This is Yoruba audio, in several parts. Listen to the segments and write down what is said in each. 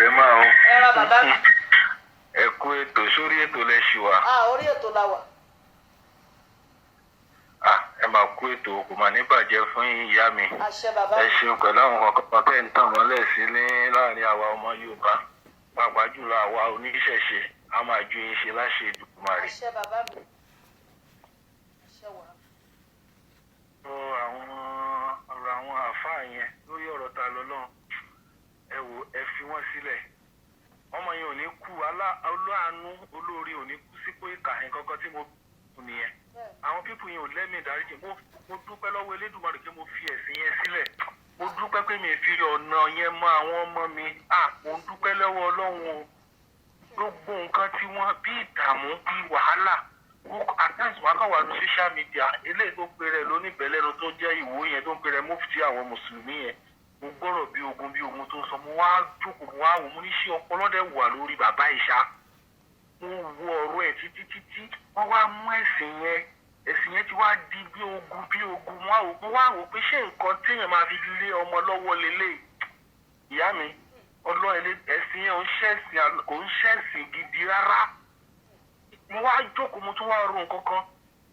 Kúrọ̀lẹ́ máa o. Ẹ ra bàbá mi. Ẹ kú ètò, sórí ètò lẹ́ṣù wa. Ah, orí ètò la wà. Ah, ẹ máa kú ètò, kò mà ní bàjẹ́ fún yín, ìyá mi. Àṣẹ, bàbá Ẹ mi. ṣeun pẹ̀lú àwọn kankan tẹ́ ń tàn mọ́lẹ̀ sí ní láàrin àwa ọmọ Yorùbá, pàápàá jùlọ àwa oníṣẹ̀ṣe. A máa ju yín ṣe láṣẹ Èdùmàrè. Àṣẹ, bàbá mi, àṣẹ wà. Sọ àwọn ọ̀rọ̀ àwọn àáfàá yẹn lórí ọ̀rọ̀ ta lọ́lọ́run, ẹ wò, ẹ fi wọ́n sílẹ̀. Ọmọ yẹn ò ní kú, aláàánú olóore ò ní kú sípò ìkà. Nǹkan kan tí mo kù nìyẹn. Àwọn people yẹn ò lẹ́mìí ìdáríjì. Mo dúpẹ́ lọ́wọ́ Elédùmarè pé mo fi ẹ̀sìn yẹn sílẹ̀. Mo dúpẹ́ pé mi fi ọ̀nà yẹn mọ àwọn ọmọ mi. À, mo dúpẹ́ lọ́wọ́ Ọlọ́run o. Gbogbo nǹkan tí wọ́n bí ìdààmú, bí wàhálà, at times wàá kàn wà ní social media. Eléyìí tó pe rẹ̀ lóníbẹ̀lẹ́nu tó jẹ́ ìwó yẹn, tó ń pe rẹ̀ mufti àwọn mùsùlùmí yẹn, mo gbọ́rọ̀ bí ogun bí ogun tó ń sọ. Mo wá jókòó, mo wá wò, mo ní ṣé ọpọlọ dẹ̀ wà lórí bàbá ìṣá? Mo wo ọ̀rọ̀ ẹ̀ títí títí, wọ́n wá mú ẹ̀sìn yẹn, ẹ̀sìn yẹn ti wá di bí ogun bí ogun. Mo wá wò pé ṣé nǹkan téèyàn máa fi lé ọmọ lọ́wọ́ lélẹ̀? Ìyá mi, ọlọ́run, ẹ̀sìn yẹn ò ń ṣẹ̀sìn, kò ń ṣẹ̀sìn gidi rárá. Mo wá jókòó, mo tún wá ro nǹkan kan.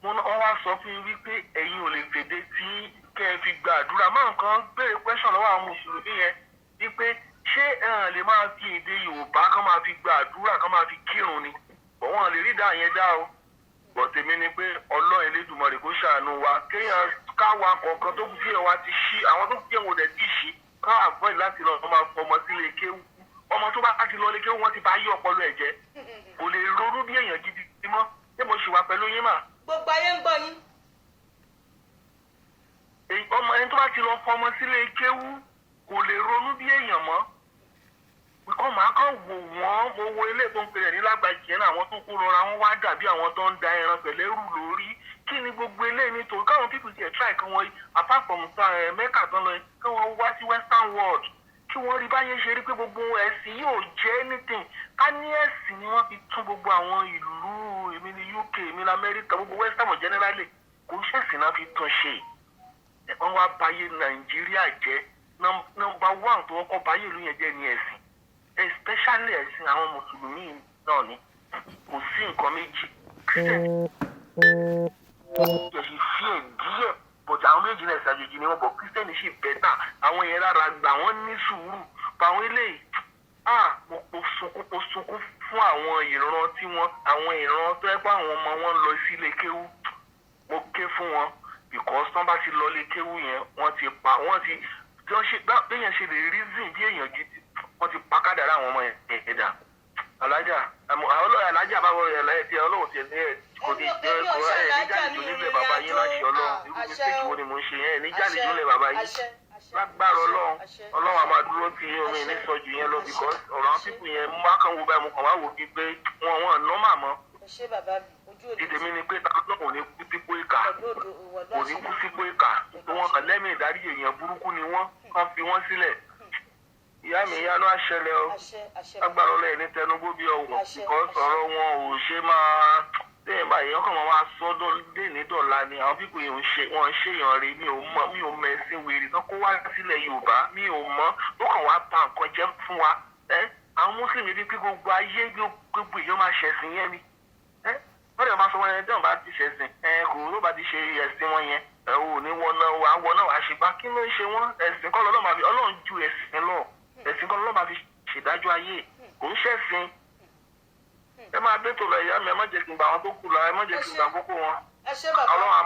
Mo wọ́n wá sọ fún mi wípé ẹ̀yin ò lè fèdè tí kẹ́ ẹ fi gba àdúrà máa nǹkan. Béèrè question lọ́wọ́ àwọn mùsùlùmí yẹn wípé ṣé ẹ̀hàn lè máa fi èdè Yorùbá kán máa fi gba àdúrà, kán máa fi kírun ni? Bọ̀ wọ́n lè rí dá yẹn dá o. Bọ̀ tèmi ni pé Ọlọ́run Elédùmarè kó ṣàánú wa, kéèyàn káwa kọ̀ọ̀kan tó kù díẹ̀ wa ti ṣí, àwọn tó kù díẹ̀ wọn ò dẹ̀ tí ṣí, ká avoid láti lọ máa fọmọ sílé kéwú. Ọmọ tó bá ti lọ lé kéwú, wọ́n ti bá yí ọpọlọ ẹ̀ jẹ́, kò lè ronú bí èèyàn gidi mọ́. Ṣé mo ṣì wà pẹ̀lú yín mà? Gbogbo ayé ń gbọ́ yín. Ọmọ ẹni tó bá ti lọ fọmọ sílé kéwú kò lè ronú bí èèyàn mọ́. Kọ́ máa kàn wò wọ́n. Mo wo ilé tó ń pè ní lágbàjì yẹn náà, àwọn tó kó rọra wọn wá dàbí àwọn tó ń da ẹran pẹ̀lẹ́rù lórí. Kí ni gbogbo eléyìí? Nítorí káwọn people tiẹ̀ try kí wọ́n, apart from Mecca tán lọ, kí wọ́n wá sí western world, kí wọ́n rí báyẹn ṣe rí pé gbogbo ẹ̀sìn yóò jẹ́ anything. Ká ní ẹ̀sìn ni wọ́n fi tún gbogbo àwọn ìlú, èmi ní UK, èmi ní America, gbogbo western world generally, kò ń ṣẹ̀sìn náà fi tún ṣe. Wọ́n wá báyé Nàìjíríà jẹ́. Number one tó kọ́kọ́ báyé ìlú yẹn jẹ́ ní ẹ̀sìn, especially ẹ̀sìn àwọn mùsùlùmí náà ni. Kò sí nǹkan méjì. Christian ẹ̀sìn fi ẹ̀ díẹ̀, but àwọn méjì náà ṣàjòjì ni wọ́n, but Christian ṣì better. Àwọn yẹn rárá gbà, wọ́n ní sùúrù. But àwọn eléyìí, ah, mo sunkún, mo sunkún fún àwọn ìran tí wọ́n, àwọn ìran tó yẹ pé àwọn ọmọ wọn lọ sílé kéwú. Mo ké fún wọn because tán bá ti lọ lé kéwú yẹn, wọ́n ti pa, wọ́n ti bí wọ́n ṣe béèyàn ṣe lè reason bí èèyàn gidi, wọ́n ti pa kádàrá àwọn ọmọ yẹn ẹ̀dá. Alájà ọlọ́ọ̀, alájà bá wọ ẹ̀ tí ọlọ́wọ́ tiẹ̀ ní ẹ̀ kò ní jẹ́ Èmi ò kò ṣe ẹ̀ ní alájà, jáde mi jù nílẹ̀ ìrìnrìn bàbá yín àjò. láṣẹ Ọlọ́run. Irú Àṣẹ mistake o. wo ni mò ń ṣe yẹn? Ní jáde Àṣẹ. jù nílẹ̀ bàbá yín. Àṣẹ, àṣẹ, Lágbára àṣẹ, Ọlọ́run, àṣẹ, Ọlọ́run á máa dúró tí omi ní sọ jù yẹn lọ, because ọ̀rọ̀ àwọn people yẹn, mo máa kàn wo báyìí, mo kàn wá wò bíi pé wọn normal mọ́. Ẹ ṣé, bàbá mi, ojú òní. Tèmi ni pé ta ló kò ní kú sípò ìkà? Pẹ̀lú òdo ìwọ̀lú. Kò ní kú sípò ìkà tó wọn kàn lẹ́mìí ìdárí. Èèyàn burúkú ni wọ́n, kàn fi wọ́n sílẹ̀. Ìyá mi, ìyanu àṣẹlẹ̀ o. Àṣẹ, àṣẹ. Lágbára Ọlọ́run, ní tẹnugbó bí ọwọ́. Àṣẹ, because àṣẹ. ọ̀rọ̀ wọn ò ṣe máa téèyàn báyìí, èèyàn kàn máa sọ déní dọ̀la ni. Àwọn people yìí ń ṣe, wọ́n ń ṣèyàn rí. Mi ò mọ, mi ò mọ ẹ̀sìn wèrè tán kó wá sílẹ̀ Yorùbá. Mi ò mọ, ó kàn wá ba nǹkan jẹ́ fún wa. Ẹ́ àwọn mùsùlùmí bíi pé gbogbo ayé, gbogbo èèyàn máa ṣẹ̀sìn yẹn ni. Ẹ́ wọ́n dẹ̀ máa sọ wọn yẹn, tí wọ́n bá ti ṣẹ̀sìn ẹ kò ló bá ti ṣe ẹ̀sìn wọn yẹn, ẹ ò ní wọn náà wà wọn náà wàá ṣe bá. Kí ló ń ṣe wọ́n? Ẹ̀sìn kọ́ lọ́lọ́ máa fi, Ọlọ́run ju ẹ̀sìn lọ. Ẹ̀sìn kọ́ lọ́lọ́ máa fi ṣèdájọ́ ayé, kò ń ṣẹ̀sìn. Ẹ máa bẹ́tò lọ, ìyá mi. Ẹ má jẹ́ kí n gba àwọn tó kù lọ, ẹ má jẹ́ kí n gba àkókò wọn. Ẹ ṣé, bàbá. Ọlọ́run á.